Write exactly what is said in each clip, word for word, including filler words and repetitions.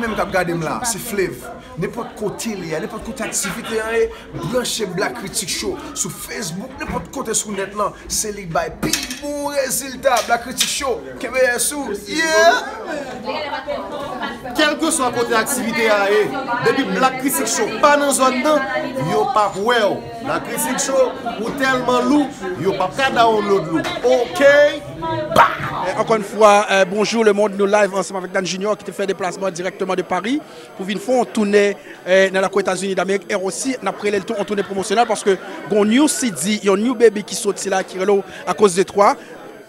Menm k ap gade m la, se Flav. Nenpòt kote li ye, nenpòt kote aktivite an ye, branche Black Critic Show sou Facebook, nenpòt kote sou nèt lan, se li k bay pi bon rezilta. Black Critic Show, kenbe yès ou, yeah! Kèlkeswa kote aktivite a ye, depi Black Critic Show pa nan zòn nan, yo p ap wè w. Black Critic Show, ou tèlman lou, yo p ap ka download ou. Oke? Bah! Eh, encore une fois, eh, bonjour le monde, nou live ansanm avèk Dan Junior ki te fè deplasman dirèkteman de Paris pou vin fè yon toune, eh, nan lakou Etazini Damerik, e osi n ap rele l tou yon toune pwomosyonèl paske gon new C D, yon new baby ki soti la ki rele w Akoz de Twa.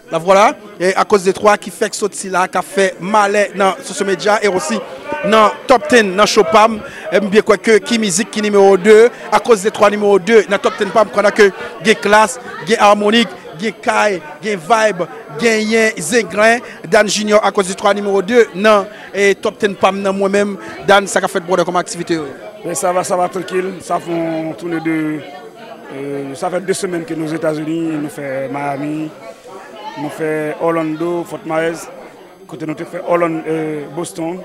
La vwala, e Akoz de Twa ki fèk soti la, k ap fè malè nan sosyo medya e osi nan top ten nan show pa m. E m byen kwè ke ki mizik ki nimewo de, Akoz de Twa nimewo de nan top ten pa m, pandan ke gen Klass, gen Harmonik, gen Kay, gen Vibe, genyen Zenglen, Dan Junior Akoz de Twa nimewo de nan, e, top ten pa m nan mwen menm. Dan, sa k ap fèt brother, kòman aktivite yo ye? Ben, ça va, ça va tranquille. Ça fait une tournée de, euh, ça fait deux semaines que nous aux États-Unis, nous fait Miami, nous fait Orlando, Fort Myers, kote nou te fè Orlando, euh, Boston,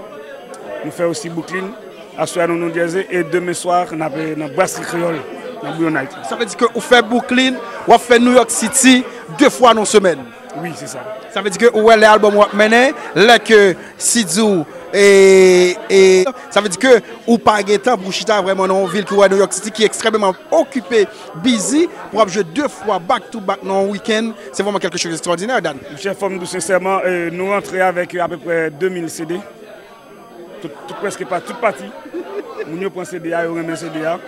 nou fè osi Brooklyn. Aswè a nou New Jersey e demen swa n ap nan Brasserie Créole nan Bouillon Night. Sa vle di ke ou fè Brooklyn, w ap fè New York City de fwa nan semèn. Wi, se sa. Sa vle di ke ou wè lè album ou ap mennen, lè ke si di w, e, e, sa vle di ke ou pa gen tan pou chita vrèman nan yon vil ki w wè New York City ki ekstrèmeman okipe, busy, pou w ap jwe de fwa back to back nan yon weekend, se vrèman quelque chose d'extraordinaire, Dan. Monchè, fò m di w sensèman, e, nou rantre avèk apeprè de mil C D. Tout, tout, prèske pa tout pati. Moun yo pran C D a, yo renmen C D a.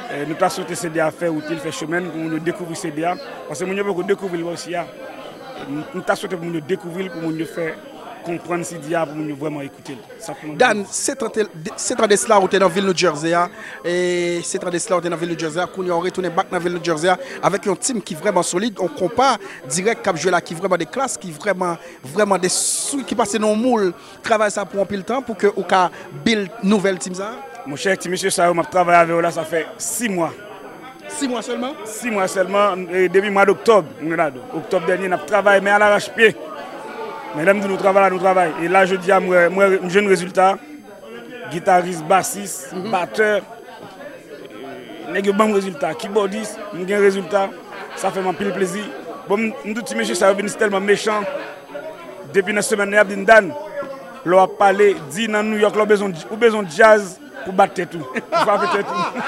E, nou ta swete C D a fè wout li, fè chemen pou moun yo dekouvri C D a. Paske moun yo poko dekouvri l osi a. E, nou, nou ta swete pou moun yo dekouvri l, pou moun yo fè konprann C D a, pou moun yo vrèman ekoute l. Sa pou nou Dan, se tande, se tande sla ou te nan vil New Jersey a. E se tande sla ou te nan vil New Jersey a. Kounye a ou retounen back nan vil New Jersey a avèk yon team ki vrèman solid, yon konpa dirèk k ap jwe la ki vrèman de klas, ki vrèman, vrèman de sou, ki pase nan yon moul. Travay sa pou anpil tan pou ke ou ka build nouvèl team sa? Monchè, ti mesye sa yo, m ap travay avè yo la, sa fè sis mwa. Sis mwa sèlman? Sis mwa sèlman, e depi mwa doktòb, nou gen ladan. Oktòb dènye, n ap travay, men alarachpye. Men lè m di nou travay la, nou travay. E la, jodi a, m wè, m wè, m jwenn rezilta. Gitaris, basis, batè, nèg yo ban m rezilta. Kibòdis, m gen rezilta. Sa fè m anpil plezi. Bon, m, m di ti mesye sa yo vin tèlman mechan. Depi nan semèn nan, y ap di m, Dan, lè w ap pale, di nan New York la, ou bezwen, ou bezwen djaz pou bat tèt ou, pou frape tèt ou.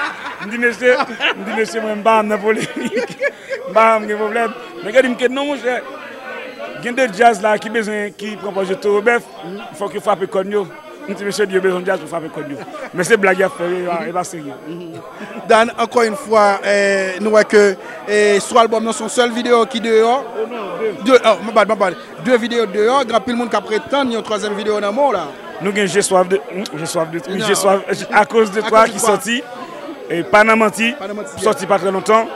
M di, mesye, m di, mesye, mwen, m pa janm nan polemik. M pa janm gen pwoblèm. Nèg yo di m ke non, monchè. Gen de djaz la ki bezwen, ki pran pòz yo towo bèf, fòk yo frape kòn yo. M di, mesye, di yo bezwen djaz pou frape kòn yo. Men se blag y ap fè, e pa, e pa serye. Dan, encore une fois, eh, nou wè ke, eh, sou album nan, se yon sèl videyo ki deyò. De, oh, my bad, my bad. De videyo deyò, gen anpil moun k ap ret tann yon twazyèm videyo nan men w la. Nou gen Je soif de, hmm, Je soif de, wi, Je soif, Akoz de Twa ki sòti, e pa nan manti, sòti pa trè lontan.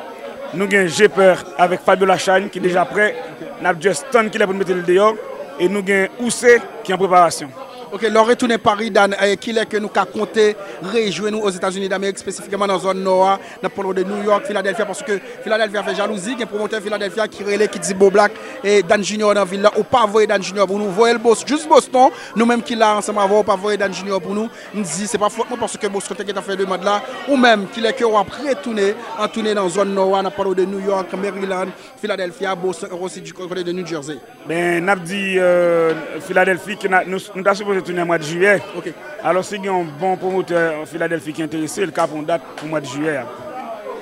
Nou gen J'ai peur avèk Fabiola Shine ki deja prè. N ap just tann kilè pou n mete l deyò. E nou gen Ouse ki an preparasyon. Ok, lè w retounen Paris, Dan, eh, kilè ke nou ka konte rejwenn ou Ozetazini Damerik, espesifikman nan zòn nò a, n ap pale w de New York, Philadelphia, paske Philadelphia fè jalouzi, gen pwomotè Philadelphia ki rele, ki di Bo Black, e Dan Junior nan vil la, ou pa voye Dan Junior pou nou, voye l Bos-, jis Boston, nou menm ki la ansanm avè w, ou pa voye Dan Junior pou nou, m di se pa fòt mwen, paske Boston te gentan fè demann la, ou menm, kilè ke w ap retounen, an tounen nan zòn nò a, n ap pale w de New York, Maryland, Philadelphia, Boston, e osi du côté de New Jersey. Ben, n ap di, euh, Philadelphie ke n a, nou, nou ta sipoze tounen mwa de jiyè. Ok. Alò, si gen yon bon pwomotè Philadelphie ki enterese, l ka pran yon dat pou mwa de jiyè a.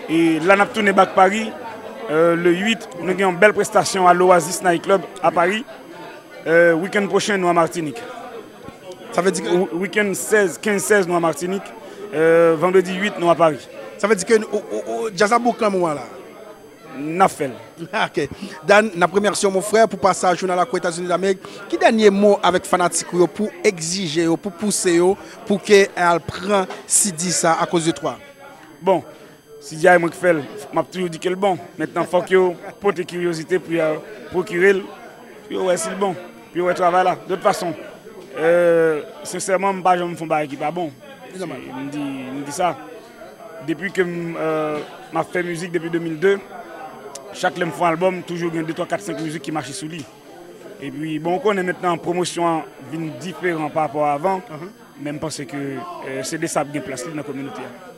E la, n ap tounen back Paris, euh, le uit, nou gen yon bèl prestasyon a l'Oasis Night Club a Paris. Euh, week-end pwochen, nou an Matinik. Sa vle di ke wi-, week-end sèz, kenz sèz, nou an Matinik. Euh, vandredi uit, nou a Paris. Sa vle di ke ou, ou, ou, djaz la bouk nan moman la. N ap fè l. Ok. Dan, n ap remèsye w, mon frè, pou pasaj ou nan lakou Etazini Damerik. Ki dènye mo avèk fanatik ou yo pou egzije yo, pou pouse yo, pou ke al pran C D sa, Akoz de Twa? Bon, si di a e mwen k fè l, m ap toujou di ke l bon. Mentnan, fòk yo pote kiryozite pou yo pwokire l, pou yo wè si l bon, pou yo wè travay la. De tout fason, euh, sensèman, m pa janm fè yon bagay ki pa bon. M di, m di sa. Depi ke m, euh, m ap fè mizik depi de mil de, chak lè m fè yon albòm, toujou gen de, twa, kat, senk mizik ki mache sou li. Epi, bon, ou konnen mentnan, pwomosyon an vin diferan pa rapò a avan. Men m panse ke eh, se de sa ap gen plas li nan kominote a.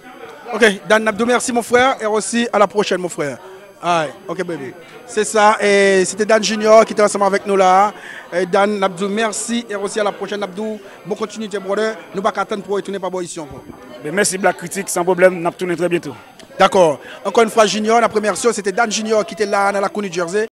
Ok, Dan, n ap di w mèsi, mon frè, e osi a la pwochèn, mon frè. Ay, ok, baby. Se sa, e se te Dan Junior ki te ansanm avèk nou la. E Dan, n ap di w mèsi, e osi a la pwochèn, n ap di w bon kontinite, brother. Nou pa ka tann pou w retounen pa bò isi ankò. Ben, mèsi Black Critic, san pwoblèm, n ap tounen trè byento. Dakò. Ankò yon fwa, Junior, n ap remèsye w. Se te Dan Junior ki te la nan lakou New Jersey.